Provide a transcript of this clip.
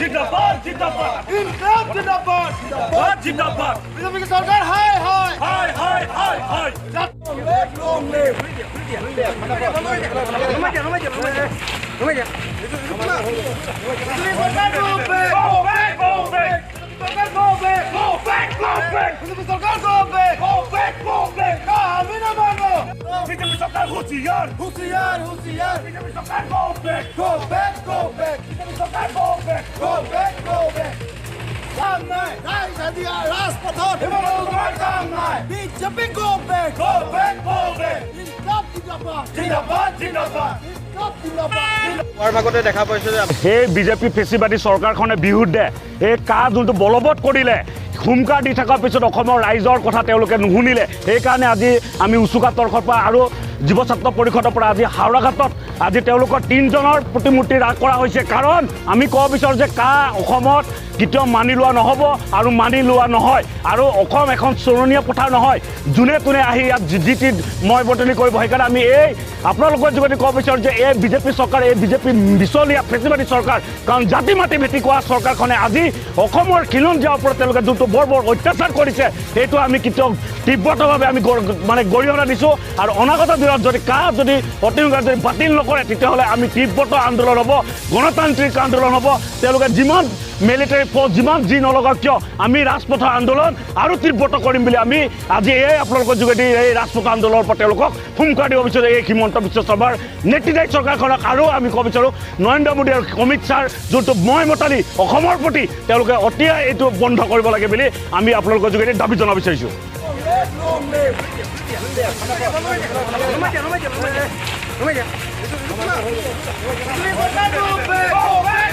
জিন্দাবাদ, জিন্দাবাদ। ইনকলাব জিন্দাবাদ। জিন্দাবাদ, জিন্দাবাদ। বিজেপি চৰকাৰ হায় হায়। হায় হায় হায় হায়। Long live. BJP চৰকাৰ go back. Go back, go back. চৰকাৰ go back. Go back, go back. BJP চৰকাৰ go back. Go back, go back. আমি নামানো। বিজেপি চৰকাৰ হুঁচিয়াৰ। হুঁচিয়াৰ, হুঁচিয়াৰ। বিজেপি চৰকাৰ go back. Go back, go back. BJP চৰকাৰ go back. Go back, go back. কাম নাই, ৰাইজ আজি ৰাজপথত। হিমন্ত কাম নাই। BJP go back. Go back, go back. Inqilab জিন্দাবাদ। জিন্দাবাদ, জিন্দাবাদ। ইনকলাব জিন্দাবাদ। পুৱাৰ ভাগতে দেখা পাইছোঁ যে সেই বিজেপি ফেচিবাদী চৰকাৰখনে বিৰুদ্ধে এই কা যোনটো বলবৎ কৰিলে, হুমকাৰ দি থকাৰ পিছত অসমৰ ৰাইজৰ কথা তেওঁলোকে নুশুনিলে। সেইকাৰণে আজি আমি উচুকা তৰফৰ পৰা আৰু যুৱ ছাত্ৰ পৰিষদৰ পৰা আজি হাওৰাঘাটত আজি তেওঁলোকৰ তিনিজনৰ প্ৰতিমূৰ্তি ৰাগ কৰা হৈছে। কাৰণ আমি ক'ব বিচাৰোঁ যে কা অসমত কেতিয়াও মানি লোৱা নহ'ব আৰু মানি লোৱা নহয়। আৰু অসম এখন চৰণীয়া পথাৰ নহয়, যোনে তোনে আহি ইয়াত যি টি মই বৰ্তনী কৰিব। সেইকাৰণে আমি এই আপোনালোকৰ যোগেদি ক'ব বিচাৰোঁ যে এই বিজেপি চৰকাৰ, এই বিজেপি বিচলীয়া ফেচিবাদী চৰকাৰ, কাৰণ জাতি মাটি ভেটি কোৱা চৰকাৰখনে আজি অসমৰ খিলঞ্জীয়াৰ ওপৰত তেওঁলোকে যোনটো বৰ বৰ অত্যাচাৰ কৰিছে, সেইটো আমি কেতিয়াও তীব্ৰতভাৱে আমি মানে গৰিহণা দিছোঁ। আৰু অনাগত দিনত যদি কা যদি অতি সোনকালে যদি বাতিল নকৰে, তেতিয়াহ'লে আমি তীব্ৰতৰ আন্দোলন হ'ব, গণতান্ত্ৰিক আন্দোলন হ'ব। তেওঁলোকে যিমান মিলিটাৰী ফ'ৰ্চ যিমান যি নলগাওক কিয়, আমি ৰাজপথৰ আন্দোলন আৰু তীব্ৰতৰ কৰিম বুলি আমি আজি এই আপোনালোকৰ যোগেদি এই ৰাজপথ আন্দোলনৰ পৰা তেওঁলোকক হুংকাৰ দিব বিচাৰোঁ। এই হিমন্ত বিশ্ব শৰ্মাৰ নেতৃত্বাধীন চৰকাৰখনক আৰু আমি ক'ব বিচাৰোঁ, নৰেন্দ্ৰ মোদী আৰু অমিত শ্বাহৰ যোনটো মই মতালি অসমৰ প্ৰতি, তেওঁলোকে অতি এইটো বন্ধ কৰিব লাগে বুলি আমি আপোনালোকৰ যোগেদি দাবী জনাব বিচাৰিছোঁ। Long live. BJP চৰকাৰ go back. Go back.